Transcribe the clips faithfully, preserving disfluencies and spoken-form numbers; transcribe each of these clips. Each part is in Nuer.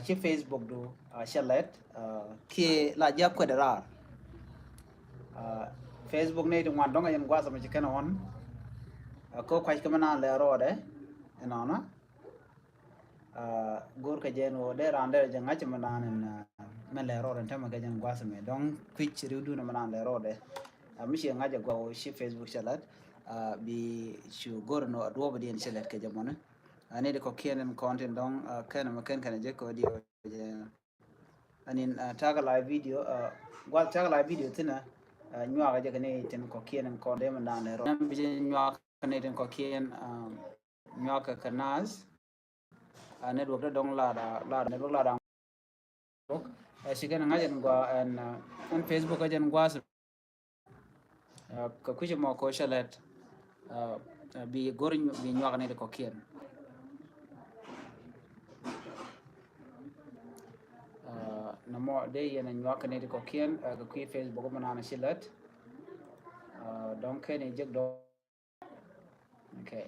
Ci Facebook du, ah, cɛ lɛt, ah, kiɛ la jiak kuɛt raar. Ah, Facebook ni ti ŋuan dɔŋ a yɛn gua̱a̱th mɛ ci kɛn ɣɔn. Ah, ko kuac kɛ mɛ naan lɛ rɔɔdɛ, ɛnɔnɔ. Ah, go̱r kɛ jɛn wä dee raan dee jɛ ŋa̱c mɛ naan ɛn, ah, mɛ lɛ rɔɔdɛ ɛn tämɛ kɛ jɛn gua̱a̱th mɛ. Dɔŋ kuic riw dun mɛ naan lɛ rɔɔdɛ. Ah, mi ci ŋa̱c a gua̱a̱th wä ci Facebook cɛ lɛt. Ah, bi cu go̱r nɔ a duɔ̱ɔ̱p diɛn cɛ lɛt kɛ jɛ mɔni. Ani di kɔkiɛn in kɔn tin dɔŋ, ah, kɛn mɛ kɛn kɛn jɛ kɔ diɛ jɛ. Ani, ah, tak live video, ah, gua̱th tak live video thin, ah, nyuak jɛ kɛ ni tin kɔkiɛn in kɔn dee mɛ dan lɛ rɔ. Bi jɛ nyuak ni tin kɔkiɛn, ah, nyuak kɛ kɛ nas. Ah, network dee dɔŋ la da, la da, network la da. Ɛ, ci kɛn ŋa̱c ɛn gua ɛn, ah, ɛn Facebook ɛ jɛn gua̱a̱th. Ah, kɛ kui̱c mɔ ko cɛ lɛt, ah, ah, bi go̱r nyu-, bi nyuak ni di kɔkiɛn. Ah, na mɔ dee yɛn a nyuak ni di kɔkiɛn, ah, kɛ kui̱ Facebook mɛ naan ci lɛt. Ah, dɔŋ kɛn i jek dɔŋ. Okay.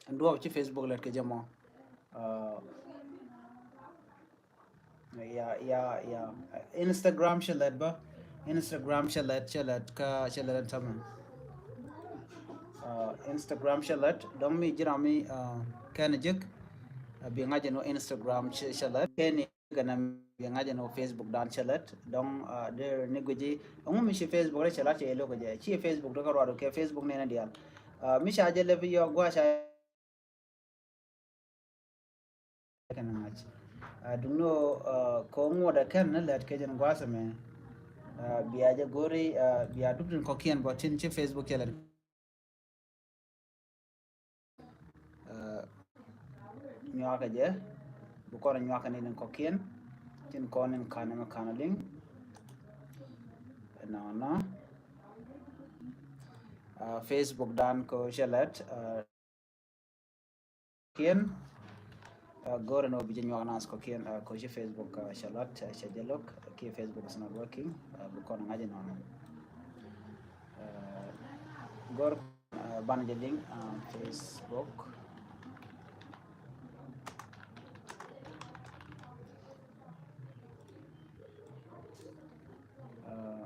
Ɛn duɔp ci Facebook lɛt kɛ jɛ mɔ. Ah, ya, ya, ya. Instagram cɛ lɛt bä. Instagram cɛ lɛt, cɛ lɛt kä, cɛ lɛt ɛn tämɛ. Ah, Instagram cɛ lɛt. Dɔŋ mi ji̱ ram mi, ah, kɛn jik. Ah, bi ŋa̱c ɛn wä Instagram cɛ, cɛ lɛt. Kɛn Gɛnɛ bi ŋa̱c ɛn ɣöö Facebook dan cɛ lät dɔ̱ŋ, ah, dee ni guici. Ɛŋu mi ci Facebook rɛ cɛ lat cɛ yɛ lo̱k kɛ jɛ. Ci Facebook dee kɛ ruaadu kɛ Facebook nɛnɛ diaal. Ah, mi ca jɛ lɛp yɔ gua̱a̱ ca kɛn ŋa̱c. Ah, duŋni ɣöö, ah, kɛ ŋuɔ̱t ɛ kɛn ni lät kɛ jɛn gua̱a̱th ɛmɛ. Ah, bia jɛ go̱ri, ah, bia dup tin kɔ̱kiɛn bɔ tin ci Facebook cɛ lät. Ah, nyuakɛ jɛ, bi kɔn nyuakɛ ni tin kɔ̱kiɛn, tin kɔn in kanɛ mɛ kanɛ liŋ. Nɔnɔ. Ah, Facebook dan ko cɛ lät, ah, kiɛn. Ah, go̱rɛ ni wä bi jɛ nyuak nas kɔ̱kiɛn, ah, ko ci Facebook, ah, cɛ lat, ah, cɛ jɛ lo̱k, ki Facebook is not working, ah, bi kɔn ŋa̱c nɔnɔ. Ah, go̱r, ah, banɛ jɛ liŋ, ah, Facebook. Ah,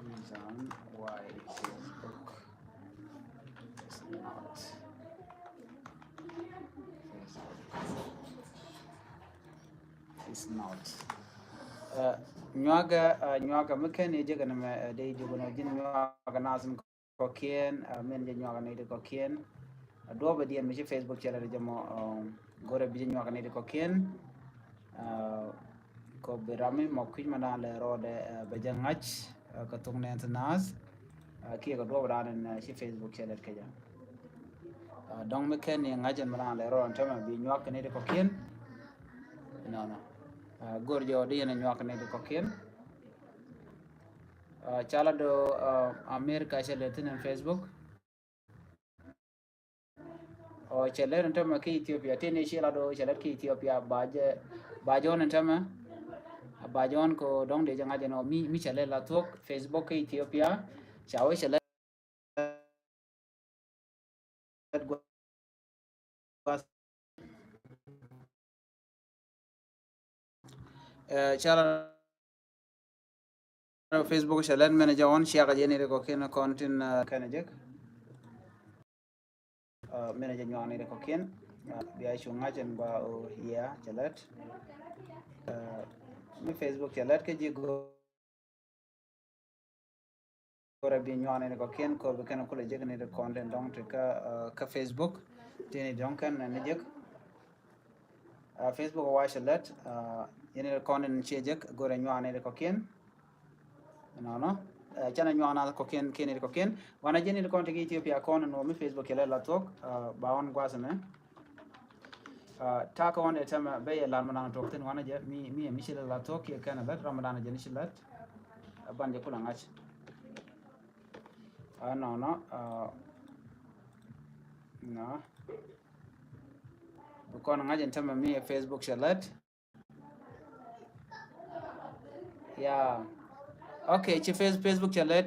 reason why Facebook is not, Facebook is not. Ah, nyuakɛ, ah, nyuakɛ mi kɛn i̱ jekɛ ni mɛ, ah, dee i̱ jekɛ ni ji̱n nyuakɛ nasin kɔ̱kiɛn, ah, min jɛ nyuak ni ti kɔ̱kiɛn. Ah, duɔpɛ diɛn mi ci Facebook cɛ lɛ jɛ mɔ, um, go̱rɛ bi jɛ nyuak ni ti kɔ̱kiɛn. Ah, kɔ bi ram mi mɔ kui̱c ma dan lɛ rɔɔdɛ, ah, bɛ jɛ ŋa̱c, ah, kɛ thok nɛn ti naath. Ah, kiɛ kɛ duɔpɛ dan in, ah, ci Facebook cɛ lɛ kɛ jɛ. Ah, dɔ̱ŋ mi kɛn ni ŋa̱c in ma dan lɛ rɔɔdɛ tämɛ bi nyuak ni ti kɔ̱kiɛn. Nɔnɔ. Ah, go̱r jɛ ɔ di yɛn nyuak ni ti kɔ̱kiɛn. Ah, cala do, ah, America cɛ lɛ thin in Facebook. Ɔ cɛ lɛ thin tämɛ ki Ethiopia, tin i̱ cila do cɛ lɛ ki Ethiopia, ba jɛ, ba jɛ ɔn in tämɛ. Ba jɛ ɔn ko dɔŋ dee jɛ ŋa̱c ɛn ɔ mi, mi cɛ lɛ la thuɔ̱k Facebook ki Ethiopia. Ca wee cɛ lɛ Eh, cala Facebook cɛ lɛt mɛn jɛ ɣɔn ciakɛ jɛ ni ri kɔ̱kiɛn kɔn tin, eh, kɛn jek. Eh, mɛn jɛ nyuak ni ri kɔ̱kiɛn. Eh, bia cu ŋa̱c ɛn ba o yia cɛ lɛt. Eh, mi Facebook cɛ lɛt kä ji̱ go̱ Kɔrɛ bi nyuak ni kɔ̱kiɛn kɔ bi kɛn kulɛ jek ni kɔn tin dɔŋ ti kä, uh, kä Facebook. Tin dɔŋ kɛn ni jek. Uh, Facebook wa cɛ lɛt, uh, yɛn ni kɔn tin ciɛ jek go̱rɛ nyuak ni kɔ̱kiɛn. Nɔnɔ. Uh, canɛ nyuak na kɔ̱kiɛn kiɛn ni kɔ̱kiɛn. Wanɛ jek ni kɔn ti ki Ethiopia kɔn ni wä mi Facebook cɛ lɛt la thuɔk, uh, ba ɣɔn gua̱th mɛ. Ah, takä ɣɔn ɛ tɛmɛ bɛ yɛ lar mi dan tuɔk thin wanɛ jɛ mi, mi, mi ci lɛ la thuɔk kiɛ kɛn lät ram mi dan jɛ ni ci lät. Ah, ban jɛ kulɛ ŋa̱c. Ah, nɔnɔ, ah, nɔ. Bi kɔn ŋa̱c in tɛmɛ mi ɛ Facebook cɛ lät. Ya. Okay, ci Face-, Facebook cɛ lɛt,